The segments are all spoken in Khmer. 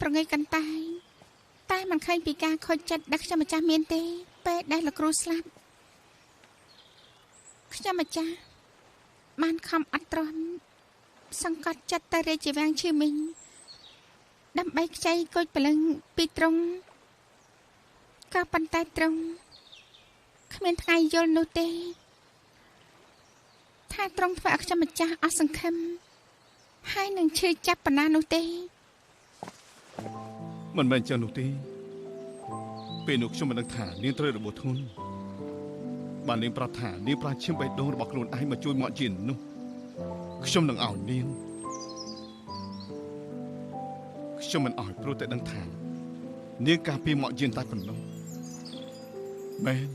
ព្រងើយកន្តើយតែមិនឃើញពីការខូចចិត្តដែលខ្ញុំម្ចាស់មានទេពេលដែលលោកគ្រូស្លាប់ខ្ញុំម្ចាស់បានខំអត់ទ្រាំសង្កត់ចិត្តទៅរាជវាំងឈឺមីងដើម្បីខ្ចីគុជព្រលឹងពីទ្រង់ក៏ប៉ុន្តែទ្រង់គ្មានថ្ងៃយល់នោះទេថាទ្រង់ធ្វើឲ្យខ្ញុំម្ចាស់អស់សង្ឃឹមហើយនឹងឈឺចាប់ប៉ុណ្ណានោះទេមិនមែនចឹងនោះទេពេលនោះខ្ញុំមិនដឹងថានាងត្រូវរបួសធ្ងន់បាននាងប្រាប់ថានាងប្រាឈាមបេះដូងរបស់ខ្លួនឯងមកជួយមកជានោះខ្ញុំនឹងឲ្យនាងខ្ញុំមិនឲ្យព្រោះតែដឹងថានាងការពារមកជាតែប៉ុណ្ណោះមែន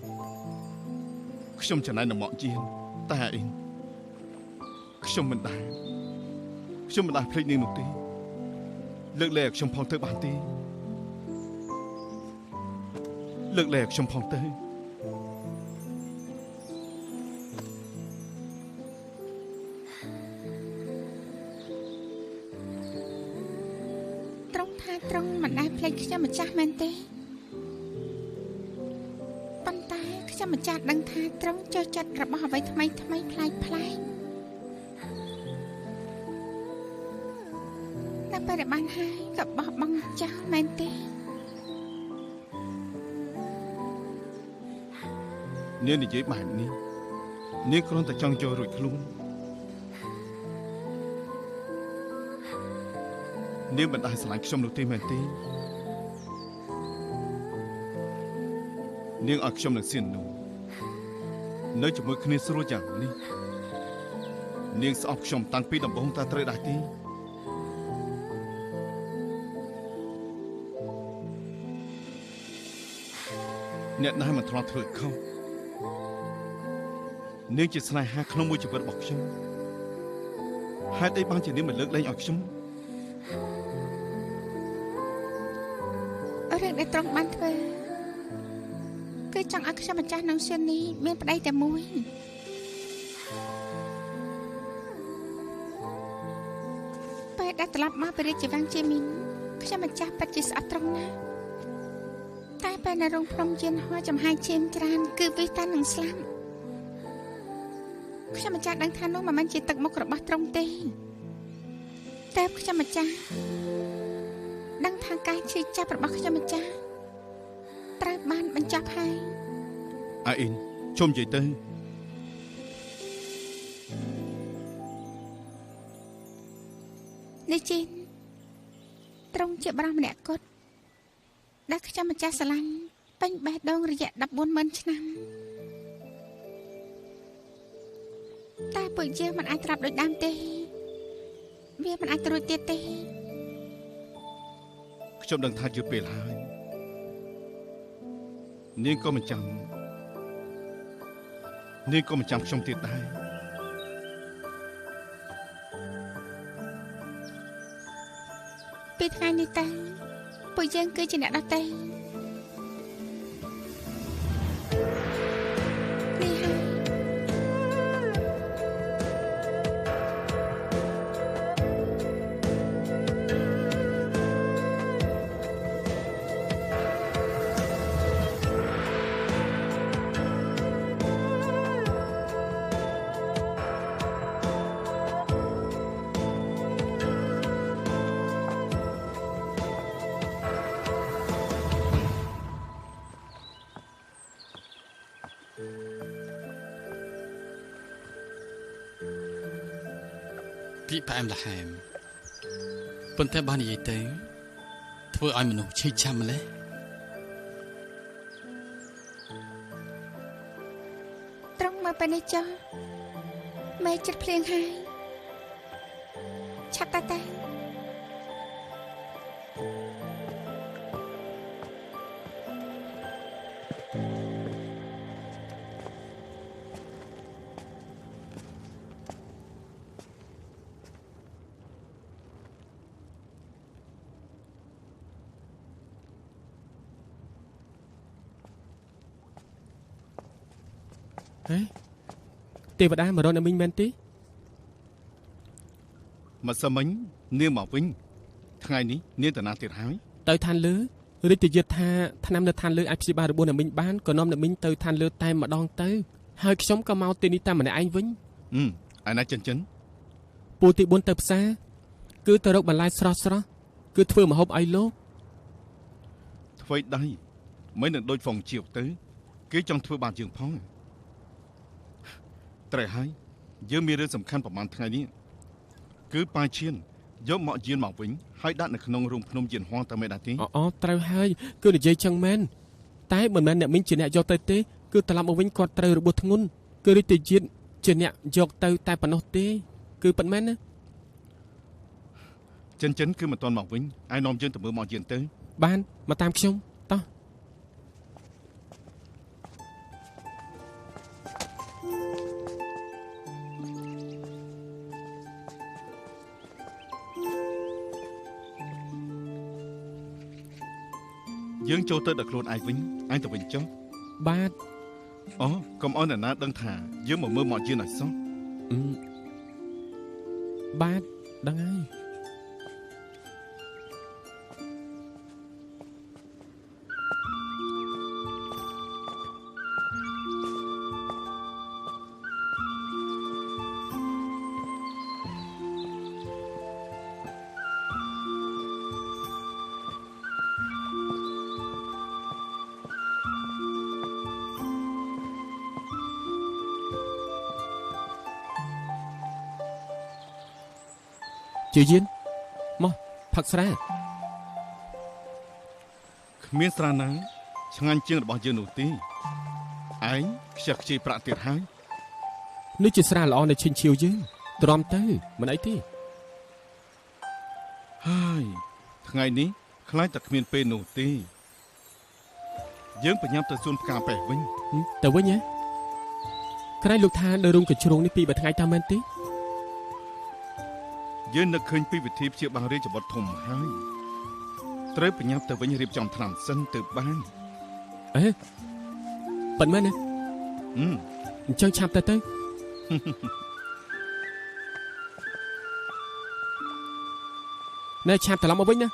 ខ្ញុំចំណែននឹងមកជាតែអីខ្ញុំមិនដែរភ្លេចនាងនោះទេលើកលែងឲ្យខ្ញុំផងទៅបានទេលើកលែងឲ្យខ្ញុំផងទៅត្រង់ថាត្រង់មិនដែលភ្លេចខ្ញុំម្ចាស់មែនទេប៉ុន្តែខ្ញុំម្ចាស់ដឹងថាត្រង់ចូលចិត្តរបស់អ្វីថ្មីថ្មីប្លែកប្លែកតែពេលដែលបានហើយក៏បោះបង់ចោលមែនទេនាងនិយាយបែបនេះនាងគ្រាន់តែចង់ចូលរួចខ្លួននាងមិនដែលស្រឡាញ់ខ្ញុំនោះទេមែនទេនាងឲ្យខ្ញុំនឹងសៀននោះនៅជាមួយគ្នាស្រួលយ៉ាងនេះនាងស្អប់ខ្ញុំតាំងពីដំបូងតើត្រូវដែរទេអ្នកដែលមិនធ្លាប់ធ្វើខុសនាងជាស្នេហាក្នុងមួយជីវិតរបស់ខ្ញុំហេតុអីបានជានាងមិនលើកលែងឲ្យខ្ញុំរឿងដែលត្រង់បានធ្វើគឺចង់ឲ្យខ្ញុំម្ចាស់នឹងសៀននេះមានប្តីតែមួយពេលដែលត្រឡប់មកពីរាជវាំងជាមីនខ្ញុំម្ចាស់ពិតជាស្អប់ត្រង់ណាស់តែពេលនៅរោងភ្នំជៀនហោចំហាយឈាមច្រើនគឺវិតានឹងស្លាប់ខ្ញុំម្ចាស់ដឹងថានោះមិនមែនជាទឹកមុខរបស់ត្រង់ទេតែខ្ញុំម្ចាស់ដឹងថាការឈឺចាប់របស់ខ្ញុំម្ចាស់ត្រូវបានបញ្ចប់ហើយអាអ៊ីនជុំនិយាយទៅនេះជីនត្រង់ជាប្រុសម្នាក់គត់ដែលខ្ញុំម្ចាស់ស្រឡាញ់ពេញបេះដូងរយៈ 140,000 ឆ្នាំតែពួកយើងមិនអាចត្រាប់ដូចដើមទេវាមិនអាចត្រួតទៀតទេខ្ញុំដឹងថាយឺតពេលហើយនាងក៏មិនចាំនាងក៏មិនចាំខ្ញុំទៀតដែរពីថ្ងៃនេះទៅពួកយើងគឺជាអ្នកដទៃនេះហើយពាក្យផ្អែមល្ហែមប៉ុន្តែបាននិយាយទៅធ្វើឲ្យមនុស្សឈឺចាំម្ល៉េះត្រង់មកពេលនេះចុះមេចិត្តភ្លៀងហើយឆាប់តាតាទេវតាមករកអ្នកមីងមែនទេមកសមិញនាងមកវិញ ថ្ងៃនេះនាងតាណាទៀតហើយទៅឋានលើរាជយាទថាថ្នាំនៅឋានលើអាចព្យាបាលរបួសអ្នកមីងបានក៏នាំអ្នកមីងទៅឋានលើតែម្ដងទៅហើយខ្ញុំក៏មកទីនេះតែម្នាក់ឯងវិញឯណាចិនចិនពូទី4ទៅផ្សារគឺទៅរកបន្លែស្រស់ស្រស់គឺធ្វើម្ហូបឲ្យលោកធ្វើដៃមិននឹងដូចហ្វុងជាវទៅគេចង់ធ្វើបានយើងផងត្រូវហើយយើងមានរឿងសំខាន់ប្រហែលថ្ងៃនេះគឺប៉ាឈៀនយកមកយានមកវិញហើយដាក់នៅក្នុងរូងភ្នំយានហួងតែមិនដែរទេអូត្រូវហើយគឺនិយាយចឹងមែនតែមិនមែនអ្នកមីងជាអ្នកយកទៅទេគឺត្រឡប់មកវិញគាត់ត្រូវរបួសធ្ងន់គឺរាជជាតិជាអ្នកយកទៅតែប៉ុណ្ណោះទេគឺពិតមែនណាចិនចិនគឺមិនទាន់មកវិញឯនាំយើងទៅមើលមកយានទៅបានមកតាមខ្ញុំតោះយើងចូលទៅដល់ខ្លួនឯងវិញឯងទៅវិញចុះបាទអូកុំឲ្យអ្នកណាដឹងថាយើងមកមើលមកយានឲ្យសោះបាទដឹងហើយជាយានមកផឹកស្រាគ្មានស្រាណាឆ្ងាញ់ជាងរបស់យើងនោះទេឯងខ្ជះខ្ជាយប្រាក់ទៀតហើយនេះជាស្រាល្អនៅឈិញឈៀវយើងទ្រាំទៅមិនអីទេហើយថ្ងៃនេះខ្លាចតែគ្មានពេលនោះទេយើងប្រញាប់ទៅសួនផ្កាប៉េះវិញទៅវិញហ៎ក្រែងលោកថានៅរោងកញ្ជ្រោងនេះពី3ថ្ងៃតាមមែនទេយើងនឹកឃើញពីវិធីព្យាបាលរាជបុត្រធំហើយត្រូវប្រញាប់ទៅវិញរៀបចំថ្នាំសិនទើបបានអេប៉ុន្មានណាអញ្ចឹងឆាប់ទៅទៅណែឆាប់ត្រឡប់មកវិញណា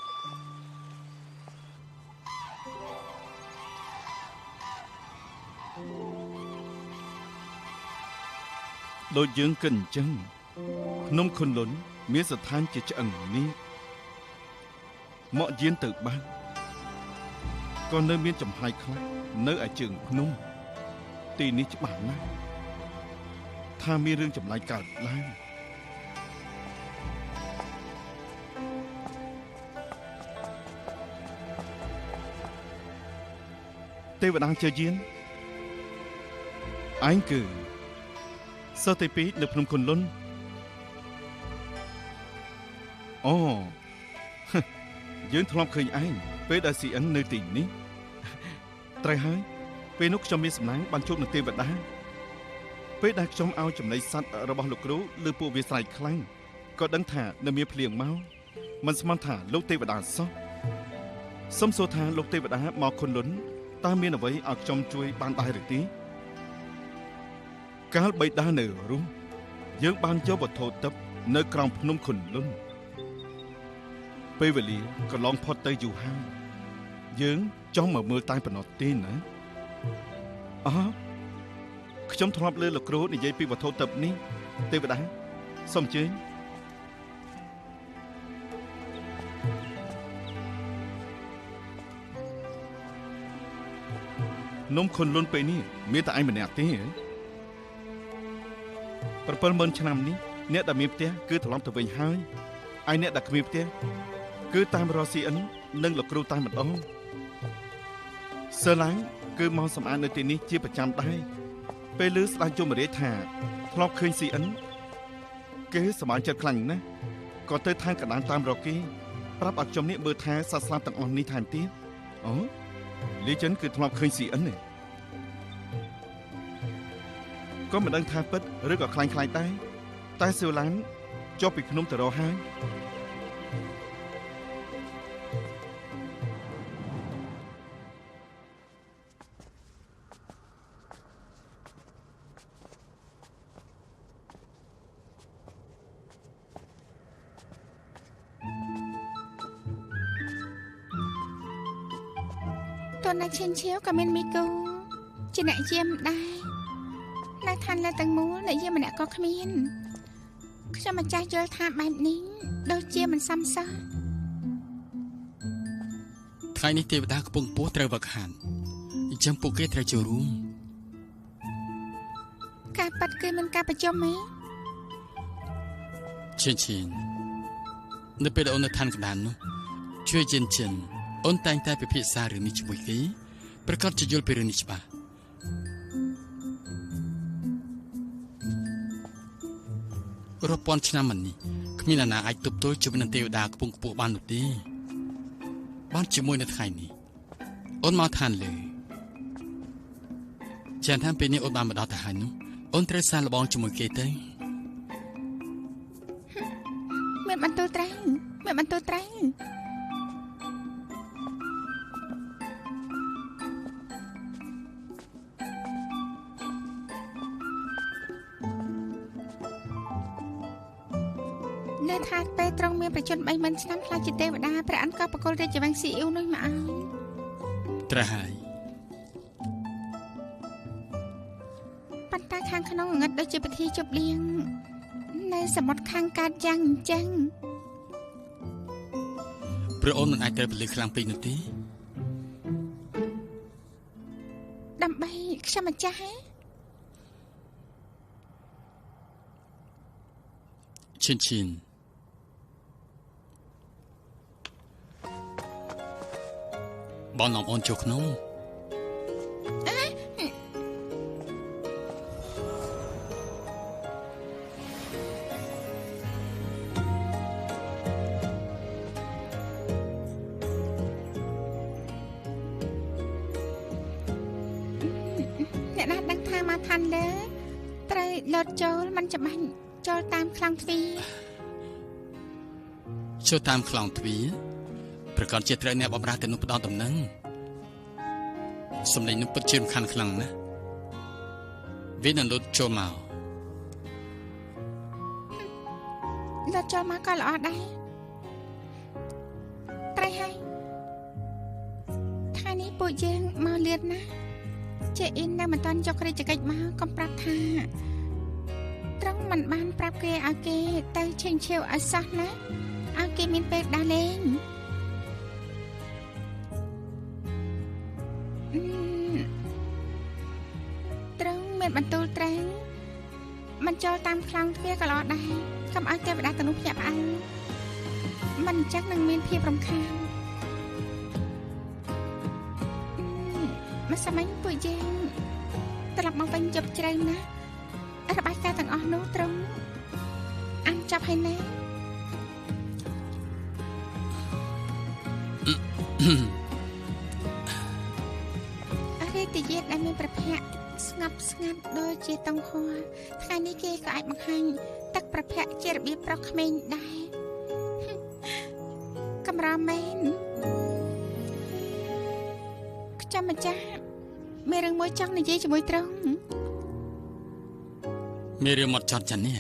ដូចយើងគិតអញ្ចឹងភ្នំខុនលុនមានស្ថានជាឆ្អឹងនេះមកយានទៅបានក៏នៅមានចំហាយខ្លះនៅឯជើងភ្នំទីនេះច្បាស់ណាស់ថាមានរឿងចម្លែកកើតឡើងទេវតាជាយានឯងគឺសិស្សទី2នៅភ្នំខុនលុនអូយើងធ្លាប់ឃើញឯងពេលដែលស៊ីអិននៅទីនេះត្រូវហើយពេលនោះខ្ញុំមានសំណាងបានជួបនឹងទេវតាពេលដែលខ្ញុំឲ្យចំណីសត្វរបស់លោកគ្រូឬពួកវាស្រែកខ្លាំងក៏ដឹងថានៅមានភ្លៀងមកមិនស្មានថាលោកទេវតាសោះសូមសួរថាលោកទេវតាមកខុនលុនតើមានអ្វីឲ្យខ្ញុំជួយបានដែរឬទេកាលបិតានៅរស់យើងបានយកវត្ថុទិព្វនៅក្រោមភ្នំខុនលុនពេលវេលាកន្លងផុតទៅយូរហើយយើងចង់មកមើលតែប៉ុណ្ណោះទេណាអោខ្ញុំធ្លាប់លើលោកគ្រូនិយាយពីវត្ថុទិព្វនេះទេវតាសូមអញ្ជើញនំខុនលុនពេលនេះមានតែឯងម្នាក់ទេ70000ឆ្នាំនេះអ្នកដែលមានផ្ទះគឺត្រឡប់ទៅវិញហើយឯអ្នកដែលគ្មានផ្ទះគឺតាមរកស៊ីអិននិងលោកគ្រូតែម្ដងសើឡាងគឺមកសម្អាតនៅទីនេះជាប្រចាំដែរពេលឮស្ដេចយមរាជថាធ្លាប់ឃើញស៊ីអិនគេសប្បាយចិត្តខ្លាំងណាស់ក៏ទៅឋានកណ្ដាលតាមរកគេប្រាប់ឲ្យខ្ញុំនេះមើលថែសត្វស្លាបទាំងអស់នេះថែមទៀតអូលីចិនគឺធ្លាប់ឃើញស៊ីអិនក៏មិនដឹងថាពិតឬក៏ខ្លាញ់ខ្លាយដែរតែសៀវឡានចុះពីភ្នំទៅរកហើយ តនៅឈៀនឈៀវក៏មានមីគូជាអ្នកយាមដែរនៅឋានលើទាំងមូលអ្នកយាមម្នាក់ក៏គ្មានខ្ញុំម្ចាស់យល់ថាបែបនេះដូចជាមិនសមសោះថ្ងៃនេះទេវតាកំពុងពោះត្រូវវឹកហាត់អញ្ចឹងពួកគេត្រូវចូលរួមការប៉ັດគឺមិនការប្រជុំទេឈៀនឈៀននៅពេលអូននៅឋានកណ្ដាលនោះជួយជិនជិនអូនតែងតែពិភាក្សារឿងនេះជាមួយគេប្រកាសជាយល់ពីរឿងនេះច្បាស់រាប់ពាន់ឆ្នាំមកនេះគ្មានអ្នកណាអាចទប់ទល់ជាមួយនឹងទេវតាកំពុងខ្ពស់បាននោះទេបានជាមួយនៅថ្ងៃនេះអូនមកឋានលើចាំថាពេលនេះអូនបានមកដល់ទៅហើយនោះអូនត្រូវសាកល្បងជាមួយគេទៅមានបន្ទូលត្រូវមានបន្ទូលត្រូវនៅថាពេលត្រង់មានប្រជជន30000ឆ្នាំខ្លាចជាទេវតាព្រះអង្គក៏ប្រគល់រាជវង្សស៊ីអ៊ូនោះមកឲ្យត្រូវហើយប៉ុន្តែខាងក្នុងងឹតដូចជាពិធីជប់លៀងនៅសមុទ្រខាងកើតយ៉ាងអញ្ចឹងព្រះអូនមិនអាចត្រូវពលឺខ្លាំងពេកនោះទេដើម្បីខ្ញុំម្ចាស់ហ៎ឈិនឈិនបងនាំអូនចូលក្នុងអ្នកណាដឹងថាមកឋានលើត្រូវលត់ចូលមិនច្បាស់ចូលតាមខ្លោងទ្វារចូលតាមខ្លោងទ្វារប្រកាសជាត្រូវអ្នកបម្រើទៅនោះផ្ដល់ដំណឹងសម្លេងនោះពិតជារំខានខ្លាំងណាស់វានឹងលត់ចូលមកលត់ចូលមកក៏ល្អដែរត្រូវហើយថ្ងៃនេះពួកយើងមកលឿនណាស់ចេអ៊ីននៅមិនទាន់យករាជកិច្ចមកកុំប្រាប់ថាត្រង់មិនបានប្រាប់គេឲ្យគេទៅឆេងឆាវឲ្យសោះណាឲ្យគេមានពេលដើរលេងត្រង់មានបន្ទូលត្រូវមិនចូលតាមខ្លោងទ្វារក៏ល្អដែរកុំឲ្យទេវតាទាំងនោះភ្ញាក់ផ្អើលមិនអញ្ចឹងនឹងមានភាពរំខានមកសម័យពួកយើងត្រឡប់មកវិញយប់ជ្រៅណាស់របាយការណ៍ទាំងអស់នោះត្រង់អានចប់ហើយណាអរិយយាទដែលមានប្រភពស្ងប់ស្ងាត់ដូចជាតង្ហ័រថ្ងៃនេះគេក៏អាចបង្ហាញទឹកប្រភពជារបៀបប្រុសក្មេងដែរកម្រមែនខ្ញុំម្ចាស់មានរឿងមួយចង់និយាយជាមួយត្រង់មានរឿងមកចត់ចាន់នេះ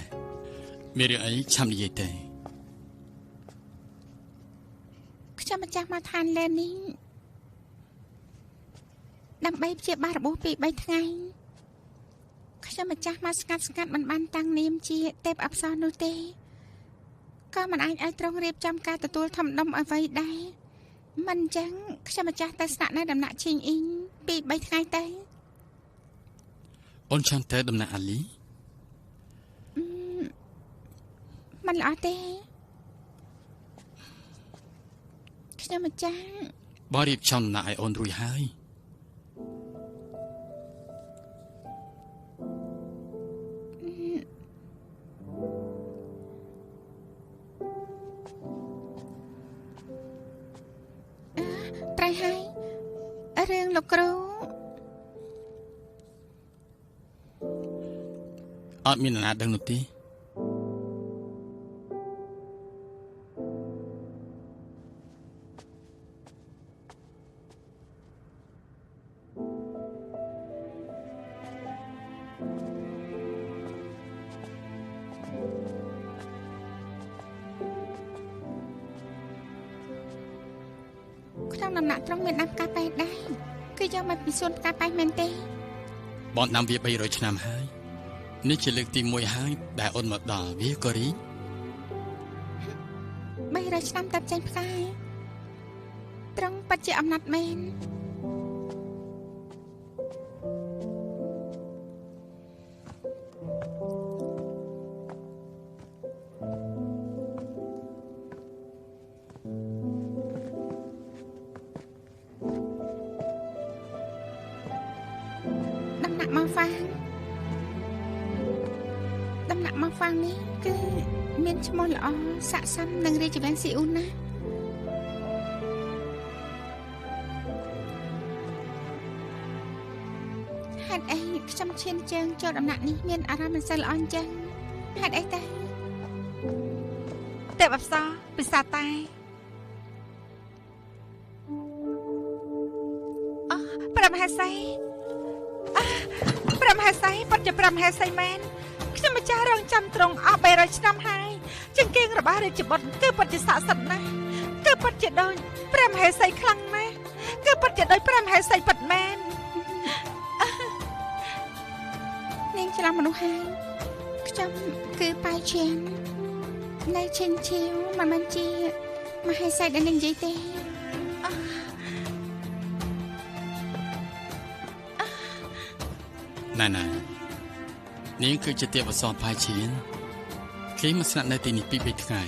មានរឿងអីឆាំនិយាយទេខ្ញុំម្ចាស់មកឋានលើនេះដើម្បីព្យាបាលរបួសពី3ថ្ងៃខ្ញុំម្ចាស់មកស្ងាត់ស្ងាត់មិនបានតាំងនាមជាទេពអប្សរនោះទេក៏មិនអាចឲ្យត្រង់រៀបចំការទទួលធំដុំអ្វីដែរមិនអញ្ចឹងខ្ញុំម្ចាស់ទៅស្នាក់នៅដំណាក់ឈីងអ៊ីងពី3ថ្ងៃទៅអូនចង់ទៅដំណាក់អាលីមិនល្អទេខ្ញុំម្ចាស់បងរៀបចំដំណាក់ឲ្យអូនរួចហើយត្រូវហើយរឿងលោកគ្រូអត់មានអ្នកណាដឹងនោះទេ ក្នុងដំណាក់ត្រង់មានដាំកាហ្វេដែរ គឺយកមកពីសួនផ្កាប៉េះមែនទេបងដាំវា300ឆ្នាំហើយនេះជាលើកទី1ហើយដែលអូនមកដល់វាក៏រីក300ឆ្នាំតែចេញផ្កាត្រង់ពិតជាអំណាចមែនដំណាក់មកហ្វាងនេះគឺមានឈ្មោះល្អស័ក្តិសមនឹងរាជវង្សស៊ីអ៊ូនណាហេតុអីខ្ញុំឈានជើងចូលដំណាក់នេះមានអារម្មណ៍មិនសូវល្អអញ្ចឹងហេតុអីទេទេពអប្សរពិសាតែអោះព្រះមហេសីព្រះមហេសីពិតជាព្រះមហេសីមែនខ្ញុំម្ចាស់រងចាំត្រង់អស់300ឆ្នាំហើយចង្គៀងរបស់រាជបុត្រគឺពិតជាស័ក្តិសិទ្ធិណាស់គឺពិតជាដូចព្រះមហេសីខ្លាំងណាស់គឺពិតជាដូចព្រះមហេសីពិតមែននាងច្រឡំមនុស្សហើយខ្ញុំគឺប៉ៃឈៀននៅឈិនឈៀវមិនមែនជាមហេសីដែលនាងនិយាយទេណែណែនាងគឺជាទេពអប្សរផាយឈៀនគេមកស្នាក់នៅទីនេះពី3ថ្ងៃ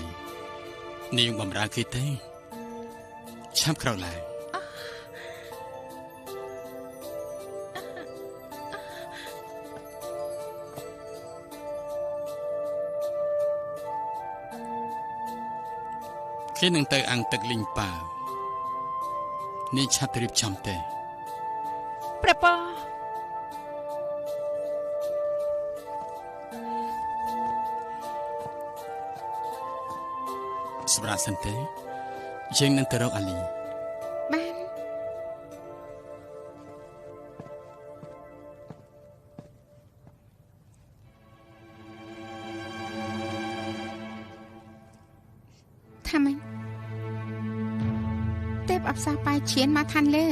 នាងបំរើគេទេឆាប់ក្រោកឡើងគេនឹងទៅអាំងទឹកលីងប៉ាវនាងឆាប់ទៅរៀបចំទេព្រះពរសម្រាប់សិនទេយើងនឹងទៅរកអាលីបានថាម៉េចទេពអប្សរប៉ៃឈៀនមកឋានលើ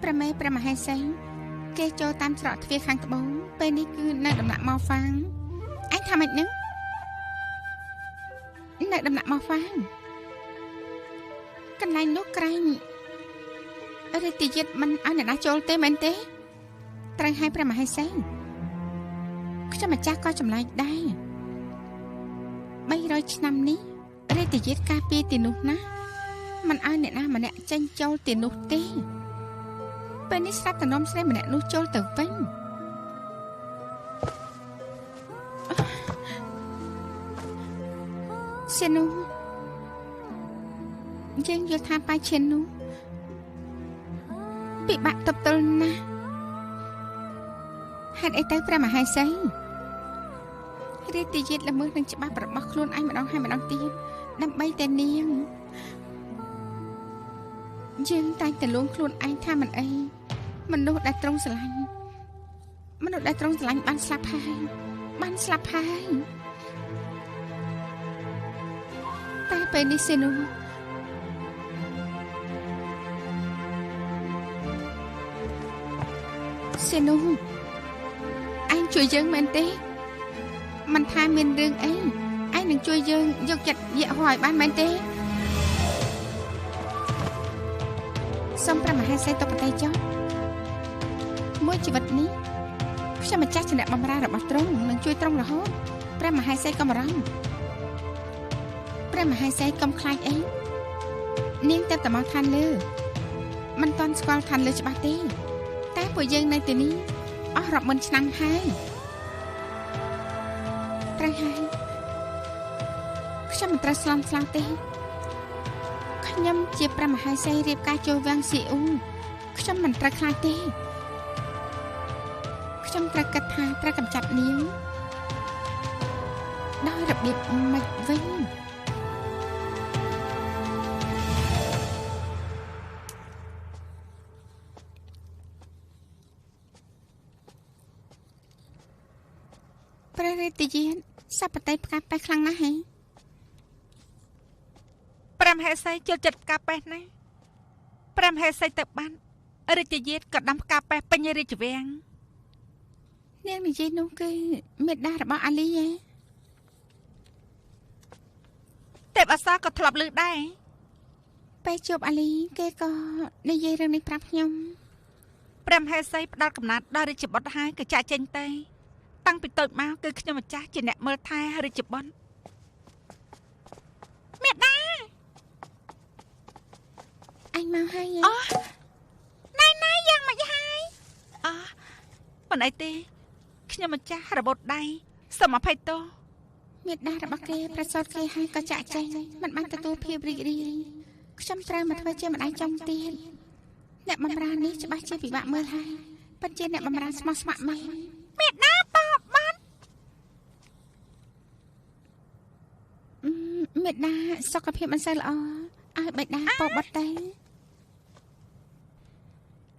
ព្រះមេព្រះមហេសីគេចូលតាមច្រកទ្វារខាងត្បូងពេលនេះគឺនៅដំណាក់មកហ្វាងអញថាម៉េចនឹងនៅដំណាក់មកហ្វាងកន្លែងនោះក្រែងរាជយាទមិនឲ្យអ្នកណាចូលទេមែនទេត្រូវឲ្យព្រះមហេសីខ្ញុំម្ចាស់ក៏ចម្លែកដែរ300ឆ្នាំនេះរាជយាទការពារទីនោះណាមិនឲ្យអ្នកណាម្នាក់ចេញចូលទីនោះទេពេលនេះស្រាប់តែនាំស្រីម្នាក់នោះចូលទៅវិញសៀននោះយើងយល់ថាប៉ាឈៀននោះពិបាកទប់ទល់ណាស់ហេតុអីទៅព្រះមហេសីរាជយាទល្មើសនឹងច្បាប់របស់ខ្លួនឯងម្ដងហើយម្ដងទៀតដើម្បីតែនាងយើងតែងតែលួងខ្លួនឯងថាមិនអីមនុស្សដែលត្រង់ស្រឡាញ់មនុស្សដែលត្រង់ស្រឡាញ់បានស្លាប់ហើយបានស្លាប់ហើយតែពេលនេះសេនោះសេនោះឯងជួយយើងមែនទេមិនថាមានរឿងអីឯងនឹងជួយយើងយកចិត្តយៈហោឲ្យបានមែនទេសូមព្រះមហេសីតុបតីចុះមួយជីវិតនេះខ្ញុំម្ចាស់ជាអ្នកបម្រើរបស់ទ្រង់នឹងជួយទ្រង់រហូតព្រះមហេសីកុំបារម្ភព្រះមហេសីកុំខ្លាចអីនាងតែមកឋានលើមិនទាន់ស្គាល់ឋានលើច្បាស់ទេតែពួកយើងនៅទីនេះអស់រាប់ម៉ឺនឆ្នាំហើយត្រូវហើយខ្ញុំមិនត្រូវស្លន់ស្លោទេខ្ញុំជាព្រះមហេសីរៀបការចូលវាំងស៊ីអ៊ូខ្ញុំមិនត្រូវខ្លាចទេខ្ញុំត្រូវគិតថាត្រូវកម្ចាត់នាងដោយរបៀបម៉េចវិញព្រះរាជយាទសពតិផ្កាប៉េះខ្លាំងណាស់ហីព្រះមហេសីចូលចិត្តផ្កាប៉េះណាស់ព្រះមហេសីទៅបាន រាជយាទក៏ដាំផ្កាប៉េះពេញរាជវាំងនាងនិយាយនោះគឺមេដារបស់អាលីហ៎ទេពអសរក៏ធ្លាប់ឮដែរពេលជួបអាលីគេក៏និយាយរឿងនេះប្រាប់ខ្ញុំព្រះមហេសីផ្ដល់កំណត់ដល់រាជបុត្រហើយក៏ចាក់ចេញទៅតាំងពីតូចមកគឺខ្ញុំម្ចាស់ជាអ្នកមើលថែរាជបុត្រមេដាអញមកហើយអូណៃណៃយ៉ាងម៉េចហើយអូមិនអីទេខ្ញុំម្ចាស់របូតដៃសូមអភ័យទោសមេដារបស់គេប្រសូតគេហើយក៏ចាក់ចេញមិនបានទទួលភាពរីករាយខ្ញុំត្រូវមកធ្វើជាម្ដាយចុងទៀតអ្នកបម្រើនេះច្បាស់ជាពិបាកមើលហើយប៉ុន្តែអ្នកបម្រើស្មោះស្ម័គ្រមែនមេដាបបានមេដាសុខភាពមិនសូវល្អឲ្យបិតាពោបត់ទៅ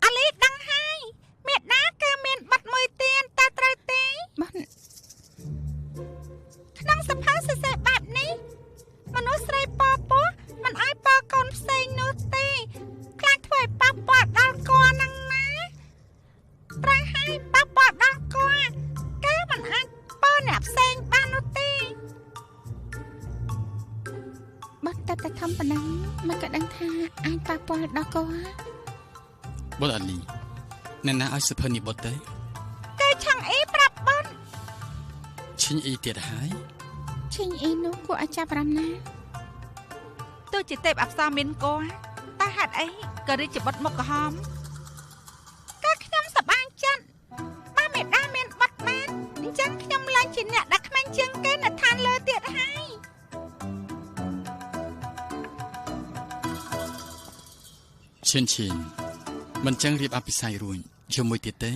អាលីដឹងហើយមេដាគឺមានបាត់មួយទៀតតើត្រូវទេបាត់ក្នុងសភៅសរសេរបែបនេះមនុស្សស្រីពពោះមិនឲ្យពកូនផ្សេងនោះទេខ្លាចធ្វើឲ្យប៉ះពាល់ដល់កហ្នឹងណាត្រូវឲ្យប៉ះពាល់ដល់កគេមិនអាចពអ្នកផ្សេងបាននោះទេបាត់តែតែធំប៉ុណ្ណឹងមិនក៏ដឹងថាអាចប៉ះពាល់ដល់កបុត្រអាលីអ្នកណាឲ្យសភៅនេះបុត្រទេគេឆាំងអ៊ីប្រាប់បុត្រឈិញអ៊ីទៀតហើយឈិញអ៊ីនោះគួរឲ្យចាប់អារម្មណ៍ណាស់ទោះជាទេពអប្សរមានកតែហេតុអីក៏រាជបុត្រមុខក្រហមក៏ខ្ញុំសប្បាយចិត្តបើមេដាមានបុត្របានអញ្ចឹងខ្ញុំឡើងជាអ្នកដែលក្មេងជាងគេនៅឋានលើទៀតហើយឈិនឈិនមិនចឹងរៀបអភិសេករួចជាមួយទៀតទេ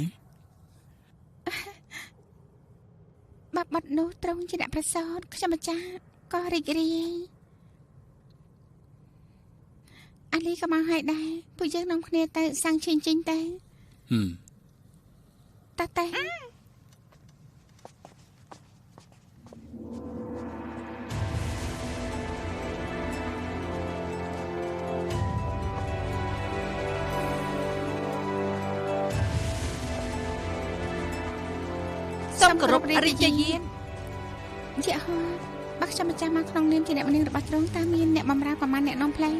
បាបត់នោះត្រង់ជាអ្នកប្រសើរខ្ញុំម្ចាស់ក៏រីករាយអាលីក៏មកហើយដែរពួកយើងនាំគ្នាទៅសាំងឈិញឈិញទៅតើតើសូមគោរពរាជយានជាហោបើខ្ញុំម្ចាស់មកក្នុងនាមជាអ្នកម្នាងរបស់ទ្រង់តើមានអ្នកបម្រើប្រមាណអ្នកនាំផ្លូវ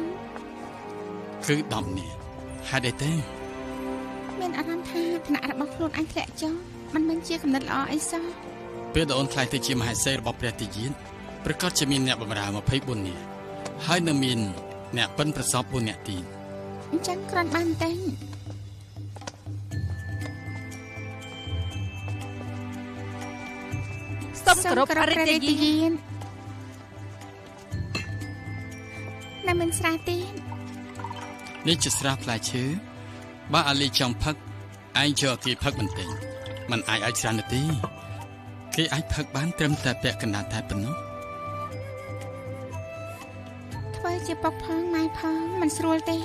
គឺ10នាក់ហេតុអីទេមានអារម្មណ៍ថាឋានៈរបស់ខ្លួនឯងធ្លាក់ចុះមិនមែនជាកំណត់ល្អអីសោះពេលដែលអូនខ្លាយទៅជាមហេសីរបស់ព្រះទាយានប្រកាសជាមានអ្នកបម្រើ24នាក់ហើយនៅមានអ្នកប៉ិនប្រសព4នាក់ទៀតអញ្ចឹងគ្រាន់បានតែសូមគោរពរាជយានណាមិនស្រាទេនេះជាស្រាផ្លែឈើបើអាលីចង់ផឹកឯងយកគេផឹកបន្តិចมันអាចឲ្យច្រើនទេគេអាចផឹកបានត្រឹមតែពាក់កណ្ដាលតែប៉ុណ្ណោះធ្វើជាពុកផងម៉ែផងមិនស្រួលទេ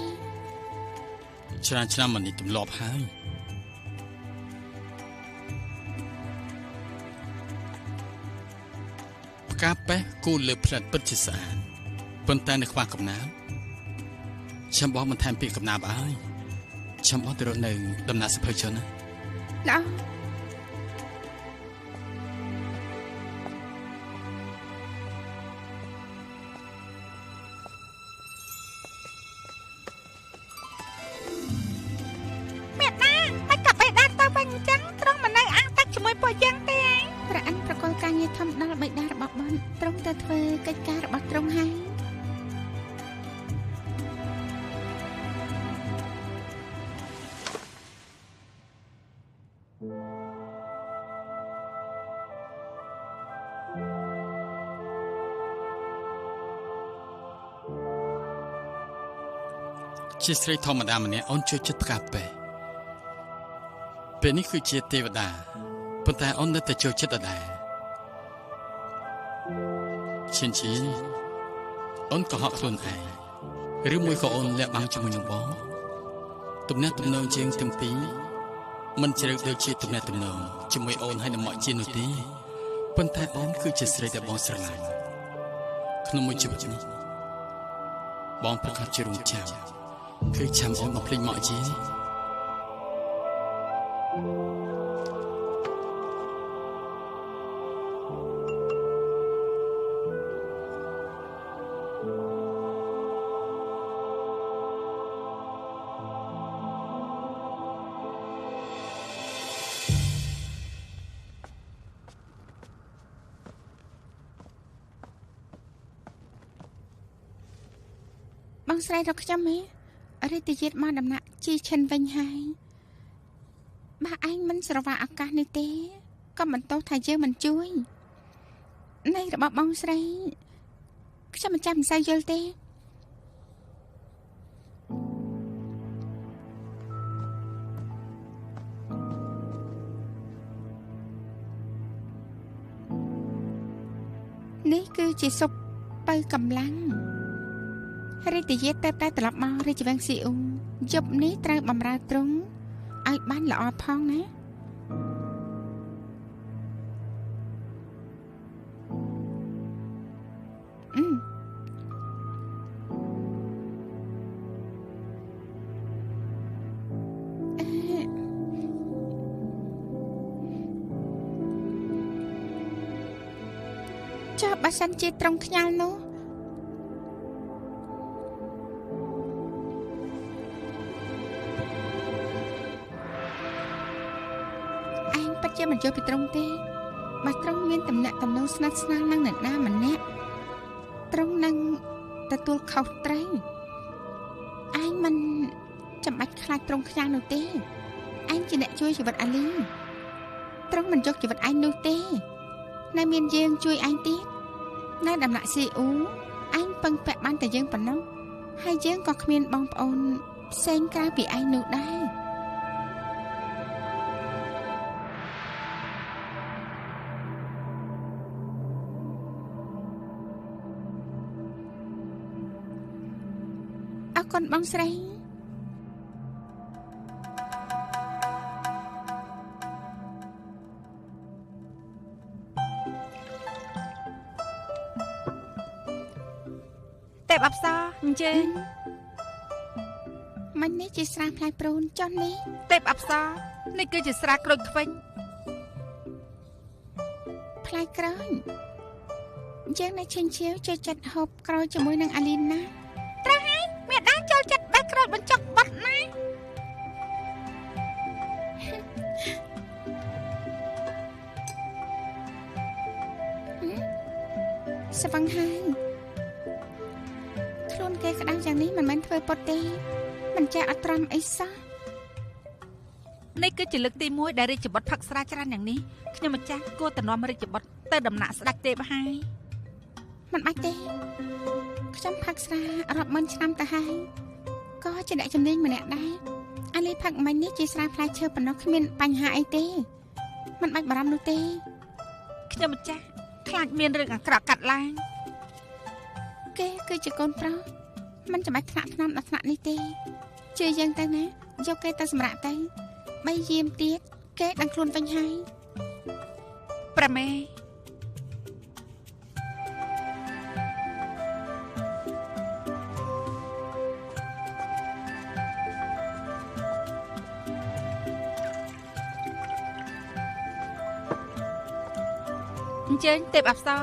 ច្រើនឆ្នាំមកនេះទម្លាប់ហើយផ្កាប៉េះគូលើផ្លិតពិតជាស្អាតប៉ុន្តែនៅខ្វះកំណាព្យខ្ញុំបងមិនថែមពាក្យកំណាព្យឲ្យខ្ញុំបងទៅរកនៅដំណាក់សភៅជនណាល្អមេដាមិនក៏បេដាទៅវិញអញ្ចឹងត្រង់មិននៅអាងទឹកជាមួយពួកយើងទេព្រះអិនប្រកល់ការងារធំដល់បិតារបស់បនត្រង់ទៅធ្វើកិច្ចការរបស់ទ្រង់ហើយ ជាស្រីធម្មតាម្នាក់អូនជួយចិត្តផ្កាពេះពេលនេះគឺជាទេវតាប៉ុន្តែអូននៅតែចូលចិត្តដដែលឈិនឈិនអូនកុហកខ្លួនឯងឬមួយក៏អូនលាក់បាំងជាមួយនឹងបងទំនាក់ទំនងជាងទាំងពីរមិនជ្រៅដូចជាទំនាក់ទំនងជាមួយអូនហើយនឹងមកជានោះទេប៉ុន្តែអូនគឺជាស្រីដែលបងស្រឡាញ់ក្នុងមួយជីវិតនេះបងប្រកាសជារងចាំគឺចាំអូនមកភ្លេចមកជា ស្រីរកខ្ញុំហ៎រាជយាតមកដំណាក់ជីឈិនវិញហើយបើឯងមិនស្រវាឱកាសនេះទេក៏មិនទោសថាយើងមិនជួយនៃរបស់បងស្រីខ្ញុំមិនចាំមិនសូវយល់ទេនេះគឺជាសុបបើកម្លាំងរាជយាតតែត្រឡប់មករាជវង្សស៊ីអ៊ូយប់នេះត្រូវបំរើទ្រង់ឲ្យបានល្អផងណាចុះបើសិនជាត្រង់ខ្ញាល់នោះឯងពិតជាមិនយល់ពីត្រង់ទេបើត្រង់មានតំណែងតំណងស្និទ្ធស្នាលនឹងអ្នកណាម្នាក់ត្រង់នឹងទទួលខុសត្រូវឯងមិនចាំបាច់ខ្លាចត្រង់ខ្ញាល់នោះទេឯងជាអ្នកជួយជីវិតអាលីត្រង់មិនយកជីវិតឯងនោះទេនៅមានយើងជួយឯងទៀតនៅដំណាក់ស៊ីអ៊ូឯងពឹងពាក់បានតែយើងប៉ុណ្ណោះហើយយើងក៏គ្មានបងប្អូនផ្សេងក្រៅពីឯងនោះដែរអរគុណបងស្រីទេពអប្សរអញ្ជើញមិញនេះជាស្រាផ្លែព្រូនចុះនេះទេពអប្សរនេះគឺជាស្រាក្រូចខ្វិញផ្លែក្រូចយើងនៅឈិញឈៀវចូលចិត្តហូបក្រូចជាមួយនឹងអាលីនណាត្រូវហើយមេដាចូលចិត្តបេះក្រូចបញ្ចុកបត់ណាស្វឹងហើយខ្លួនគេក្តៅយ៉ាងនេះមិនមែនធ្វើពុតទេមិនចេះអត់ត្រំអីសោះនេះគឺជាលើកទី1ដែលរាជបុត្រផឹកស្រាច្រើនយ៉ាងនេះខ្ញុំម្ចាស់គួរតែនាំរាជបុត្រទៅដំណាក់ស្ដេចទេពហើយមិនបាច់ទេខ្ញុំផឹកស្រារាប់ម៉ឺនឆ្នាំទៅហើយក៏ជាអ្នកជំនាញម្នាក់ដែរអាលីផឹកមិញនេះជាស្រាផ្លែឈើប៉ុណ្ណោះគ្មានបញ្ហាអីទេមិនបាច់បារម្ភនោះទេខ្ញុំម្ចាស់ខ្លាចមានរឿងអាក្រក់កាត់ឡើងគេគឺជាកូនប្រុសមិនចាំបាច់ថ្នាក់ថ្នមដល់ថ្នាក់នេះទេជឿយើងទៅណាយកគេទៅសម្រាកទៅបីយាមទៀតគេដឹងខ្លួនវិញហើយប្រមេអញ្ជើញទេពអប្សរ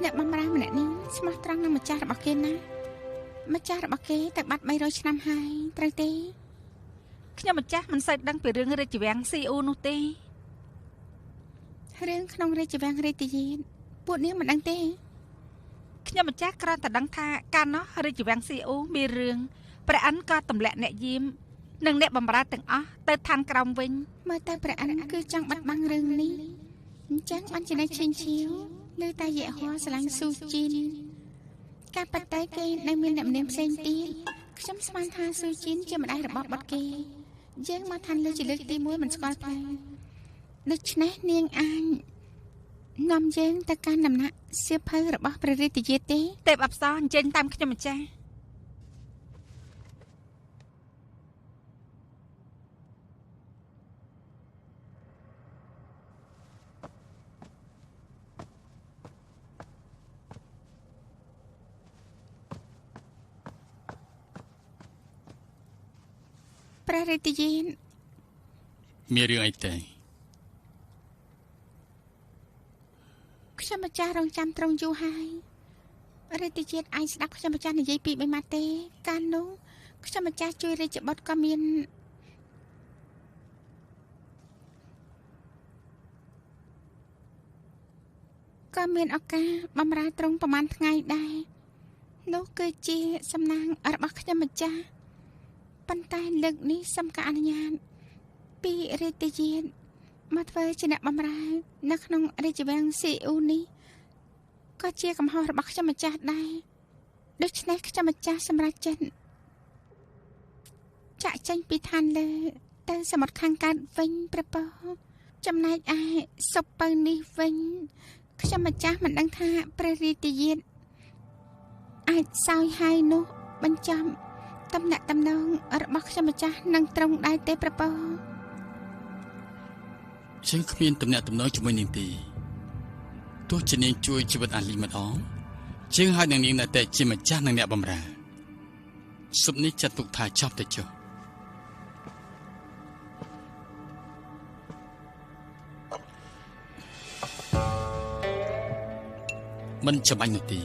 អ្នកបំរើម្នាក់នេះស្មោះត្រង់នឹងម្ចាស់របស់គេណាម្ចាស់របស់គេទៅបាត់300ឆ្នាំហើយត្រូវទេខ្ញុំម្ចាស់មិនសូវដឹងពីរឿងរាជវាំងស៊ីអ៊ូនោះទេរឿងក្នុងរាជវាំងរាជយានពួកនាងមិនដឹងទេខ្ញុំម្ចាស់គ្រាន់តែដឹងថាកាលនោះរាជវាំងស៊ីអ៊ូមានរឿងព្រះអិនក៏ទម្លាក់អ្នកយាមនិងអ្នកបម្រើទាំងអស់ទៅឋានក្រោមវិញមើលទៅព្រះអិនគឺចង់បាត់បង់រឿងនេះអញ្ចឹងបានជានៅឈិញឈៀវលើតាយៈហោស្រឡាញ់ស៊ូជីនការប៉តែគេនៅមានអ្នកនាងផ្សេងទៀតខ្ញុំស្មានថាស៊ូជីនជាម្ដាយរបស់បុត្រគេយើងមកឋានលើជាលើកទី1មិនស្គាល់ផ្លូវដូច្នេះនាងអាចនាំយើងទៅកាន់ដំណាក់សៀវភៅរបស់ព្រះរាជយាទេទេពអប្សរអញ្ជើញតាមខ្ញុំម្ចាស់ព្រះរាជយានមានរឿងអីទេខ្ញុំម្ចាស់រងចាំត្រង់យូរហើយរាជជាតិអាចស្ដាប់ខ្ញុំម្ចាស់និយាយពីបីម៉ាត់ទេកាលនោះខ្ញុំម្ចាស់ជួយរាជបុត្រក៏មានឱកាសបំរើត្រង់ប្រហែលថ្ងៃដែរ នោះគឺជាសំណាងរបស់ខ្ញុំម្ចាស់ប៉ុន្តែលើកនេះសូមការអនុញ្ញាតពីរាជយានមកធ្វើជាអ្នកបម្រើនៅក្នុងរាជវាំងស៊ីអ៊ូនេះក៏ជាកំហុសរបស់ខ្ញុំម្ចាស់ដែរដូច្នេះខ្ញុំម្ចាស់សម្រេចចិត្តចាក់ចេញពីឋានលើទៅសមុទ្រខាងកើតវិញព្រះពោចំណែកឯសុពៅនេះវិញខ្ញុំម្ចាស់មិនដឹងថាព្រះរាជយានអាចសោយហើយនោះបញ្ចប់តំណាក់តំណងរបស់ខ្ញុំម្ចាស់នឹងត្រង់ដែរទេព្រះពោយើងគ្មានតំណាក់តំណងជាមួយនាងទេទោះជានាងជួយជីវិតអាលីម្ដងជាងហើយនឹងនាងនៅតែជាម្ចាស់និងអ្នកបម្រើសុបនេះចាត់ទុកថាចប់ទៅចុះមិនចាំបាច់នោះទេ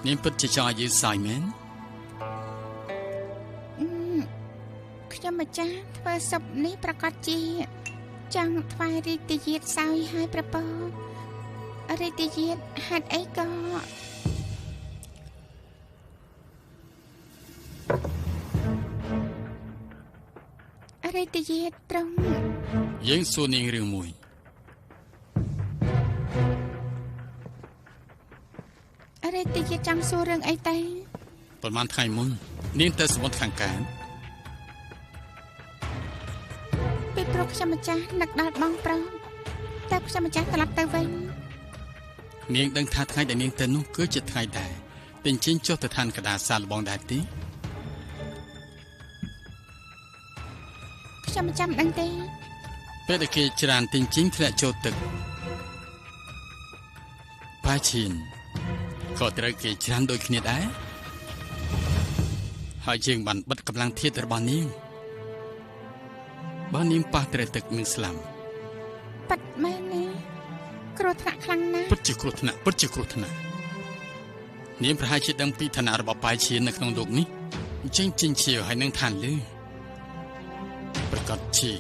នាងពិតជាចង់ឲ្យយើងសើចមែនខ្ញុំម្ចាស់ធ្វើសុបនេះប្រកាសជាចង់ថ្វាយរាជយាទសោយឲ្យព្រះពោរាជយាទហេតុអីក៏រាជយាទត្រង់យើងសួរនាងរឿងមួយរាជយាទចង់សួររឿងអីទេប្រហែលថ្ងៃមុននាងទៅសមុទ្រខាងកើតពីព្រោះខ្ញុំម្ចាស់នឹកដល់បងប្រុសតែខ្ញុំម្ចាស់ត្រឡប់ទៅវិញនាងដឹងថាថ្ងៃដែលនាងទៅនោះគឺជាថ្ងៃដែរទិញជិញចុះទៅឋានកដាសាលបងដែរទេខ្ញុំម្ចាស់មិនដឹងទេពេលដែលគេច្រានទិញជិញធ្លាក់ចូលទឹកប៉ាឈៀនក៏ត្រូវគេច្រានដូចគ្នាដែរហើយយើងបានបិទកម្លាំងធាតុរបស់នាងបើនាងប៉ះត្រូវទឹកនឹងស្លាប់ប៉ិតមែនទេគ្រោះថ្នាក់ខ្លាំងណាស់ពិតជាគ្រោះថ្នាក់ពិតជាគ្រោះថ្នាក់នាងប្រហែលជាដឹងពីឋានៈរបស់ប៉ាយឈៀននៅក្នុងលោកនេះអញ្ចឹងជីងជាហើយនឹងឋានលើប្រកាសជា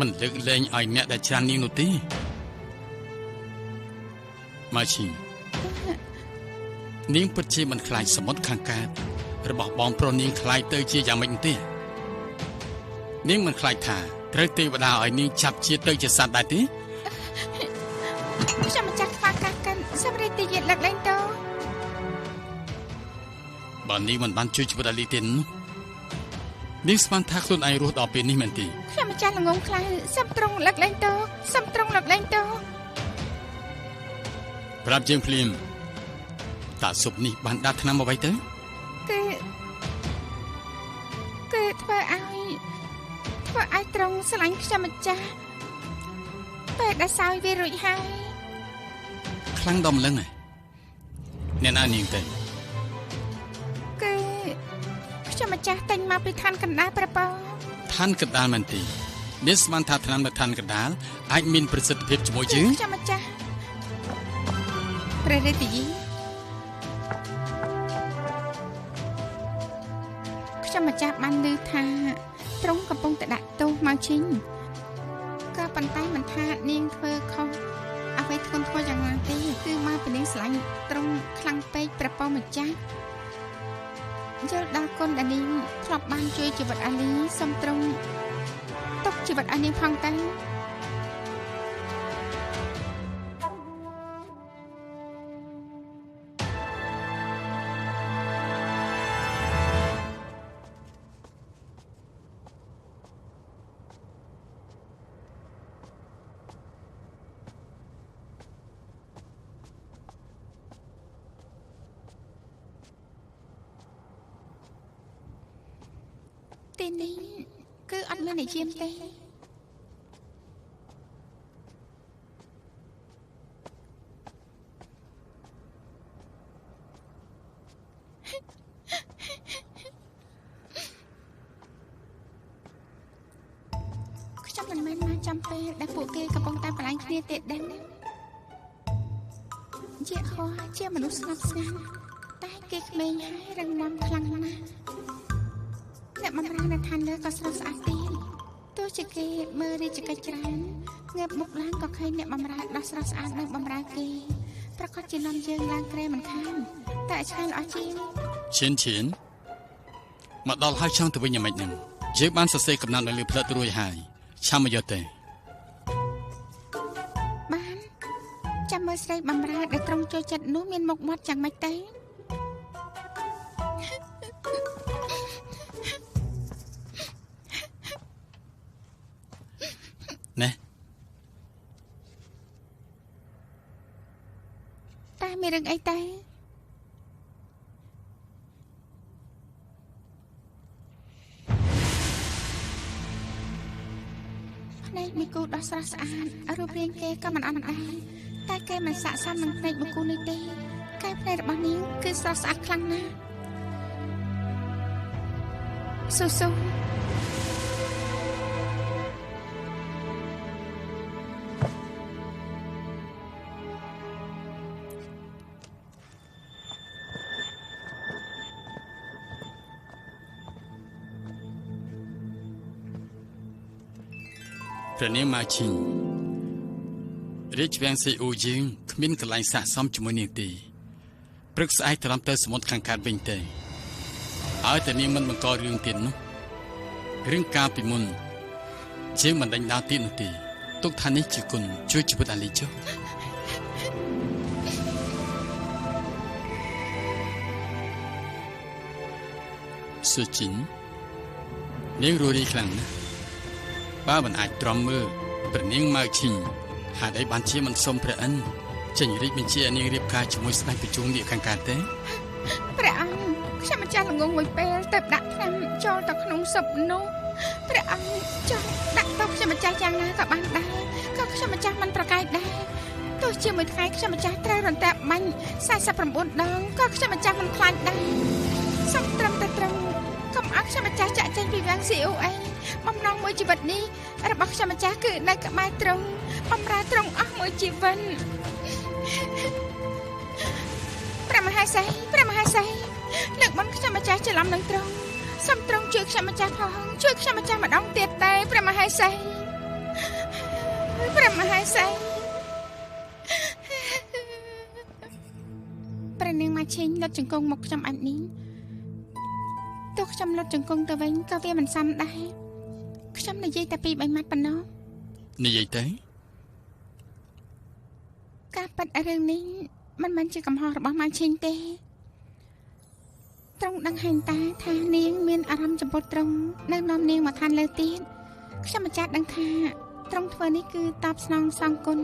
មិនលើកលែងឲ្យអ្នកដែលច្រាននាងនោះទេម៉ាឈីនាងពិតជាមិនខ្លាចសមុទ្រខាងកើតរបស់បងប្រុសនាងខ្លាចទៅជាយ៉ាងម៉េចទេនាងមិនខ្លាចថាត្រូវទេវតាឲ្យនាងចាប់ជាទៅជាសត្វដែរទេខ្ញុំម្ចាស់ខ្វះកាសកិនសម្រាប់ទីយាទលើកលែងទៅបើនាងមិនបានជួយជីវិតអាលីទេនោះនាងស្មានថាខ្លួនឯងរស់ដល់ពេលនេះមែនទេខ្ញុំម្ចាស់ល្ងងខ្លៅសំត្រង់លើកលែងទៅសំត្រង់លើកលែងទៅប្រាប់យើងភ្លាមតើស៊ុបនេះបានដាក់ថ្នាំអ្វីទៅគឺធ្វើឲ្យត្រង់ស្រឡាញ់ខ្ញុំម្ចាស់ពេលដែលសោយវារួចហើយខ្លាំងដល់ម្លឹងហ៎អ្នកណានាងទៅគឺខ្ញុំម្ចាស់ទិញមកពីឋានកណ្ដាលព្រះពោឋានកណ្ដាលមែនទេនេះស្មានថាថ្នាំនៅឋានកណ្ដាលអាចមានប្រសិទ្ធភាពជាមួយយើងខ្ញុំម្ចាស់ព្រះរាជយីខ្ញុំម្ចាស់បានឮថាត្រង់កំពុងតែដាក់ទោសមកឈីងក៏ប៉ុន្តែមិនថានាងធ្វើខុសអ្វីធ្ងន់ធ្ងរយ៉ាងណាទេគឺមកពីនាងស្រឡាញ់ត្រង់ខ្លាំងពេកព្រះពោម្ចាស់យល់ដល់គុណដែលនាងធ្លាប់បានជួយជីវិតអាលីសូមត្រង់ទុកជីវិតឲ្យនាងផងទៅទីនេះគឺអត់មានអ្នកយាមទេខ្ញុំមិនមែនមកចាំពេលដែលពួកគេកំពុងតែប្រឡាញ់គ្នាទេដឹងជា ម៌ជាមនុស្សស្ងប់ស្ងាត់តែគេក្មេងហើយរឹងមាំខ្លាំងណាស់អ្នកបម្រើនៅឋានលើក៏ស្រស់ស្អាតទៀតទោះជាគេមើលរាជកិច្ចច្រើនងើបមុខឡើងក៏ឃើញអ្នកបម្រើដោះស្រស់ស្អាតនឹងបម្រើគេប្រកាសជានាំយើងឡើងក្រែមិនខានតែឆ្ងាយល្អជាងឈៀនឈៀនមកដល់ហើយចង់ទៅវិញយ៉ាងម៉េចនឹងយើងបានសរសេរកំណត់នៅលើផ្លិតរួចហើយឆាំមកយកទេបានចាំមើលស្រីបម្រើដែលត្រង់ចូលចិត្តនោះមានមុខមាត់យ៉ាងម៉េចទេណែតែមានរឿងអីទេភ្នែកមួយគូដ៏ស្រស់ស្អាតរូបរាងគេក៏មិនអន់ដែរតែគេមិនស័ក្តិសមនឹងភ្នែកមួយគូនេះទេកែភ្នែករបស់នាងគឺស្រស់ស្អាតខ្លាំងណាស់ស៊ូស៊ូព្រះនាងម៉ាឈីងរាជវាំងសេអ៊ូយើងគ្មានកន្លែងស័ក្តិសមជាមួយនាងទេព្រឹកស្អែកត្រឡប់ទៅសមុទ្រខាងកើតវិញទេឲ្យតែនាងមិនបង្ករឿងទៀតនោះរឿងកាលពីមុនយើងមិនដេញដោលទៀតនោះទេទុកថានេះជាគុណជួយជីវិតអាលីចុះសុជីននាងរស់រាយខ្លាំងណាស់បើមិនអាចទ្រាំមើលព្រះនាងម៉ៅឈីងហេតុអីបានជាមិនសុំព្រះអិនចេញរាជបញ្ជាឲ្យនាងរៀបការជាមួយស្ដេចប្រជុំនាគខាងកើតទេព្រះអង្គខ្ញុំម្ចាស់ល្ងងមួយពេលទៅដាក់ថ្នាំចូលទៅក្នុងស៊ុបនោះព្រះអង្គចង់ដាក់ទៅខ្ញុំម្ចាស់យ៉ាងណាក៏បានដែរក៏ខ្ញុំម្ចាស់មិនប្រកែកដែរទោះជាមួយថ្ងៃខ្ញុំម្ចាស់ត្រូវរន្ទះបាញ់49ដងក៏ខ្ញុំម្ចាស់មិនខ្លាចដែរសុំត្រឹមតែត្រឹមកុំឲ្យខ្ញុំម្ចាស់ចាក់ចេញពីវាំង COA បំណងមួយជីវិតនេះរបស់ខ្ញុំម្ចាស់គឺនៅក្បែរទ្រង់បំរើទ្រង់អស់មួយជីវិតព្រះមហេសីព្រះមហេសីលើកមុនខ្ញុំម្ចាស់ច្រឡំនឹងទ្រង់សូមទ្រង់ជួយខ្ញុំម្ចាស់ផងជួយខ្ញុំម្ចាស់ម្ដងទៀតទេព្រះមហេសីព្រះមហេសីព្រះនាងម៉ាឈីងលុតជង្គង់មកខ្ញុំអត់នេះទោះខ្ញុំលុតជង្គង់ទៅវិញក៏វាមិនសមដែរខ្ញុំនិយាយតែពី3ម៉ាត់ប៉ុណ្ណោះនិយាយទៅការប៉ັດរឿងនេះមិនមែនជាកំហុសរបស់ម៉ាឈីងទេត្រង់ដឹងហែងតាថានាងមានអារម្មណ៍ចំពោះត្រង់នៅនាំនាងមកឋានលើទៀតខ្ញុំម្ចាស់ដឹងថាត្រង់ធ្វើនេះគឺតបស្នងសងគុណ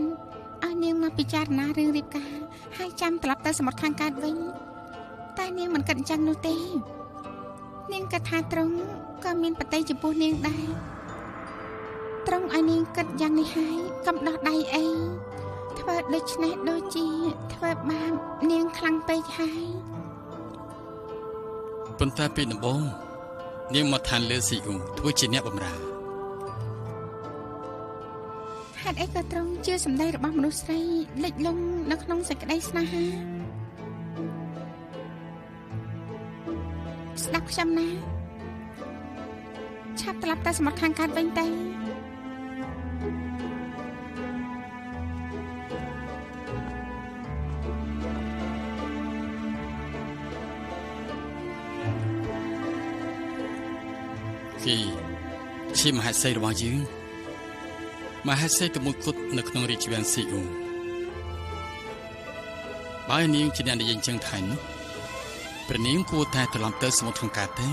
ឲ្យនាងមកពិចារណារឿងរៀបការហើយចាំត្រឡប់ទៅសមុទ្រខាងកើតវិញតែនាងមិនគិតអញ្ចឹងនោះទេនាងគិតថាត្រង់ក៏មានបតីចំពោះនាងដែរត្រង់ឲ្យនាងគិតយ៉ាងនេះហើយកុំដោះដៃអីធ្វើដូច្នេះដូចជាធ្វើបាបនាងខ្លាំងពេកហើយប៉ុន្តែពីដំបូងនាងមកឋានលើស៊ីអ៊ូធ្វើជាអ្នកបម្រើហេតុអីក៏ត្រង់ជាសម្ដីរបស់មនុស្សស្រីលិចលង់នៅក្នុងសេចក្តីស្នេហាស្ដាប់ខ្ញុំណាឆាប់ត្រឡប់ទៅសមុទ្រខាងកើតវិញទៅគេជាមហេសីរបស់យើងមហេសីទៅមួយគត់នៅក្នុងរាជវាំងស៊ីអ៊ូបើនាងជាអ្នកនិយាយចឹងថែនោះព្រះនាងគួរតែត្រឡប់ទៅសមុទ្រខាងកើតទេ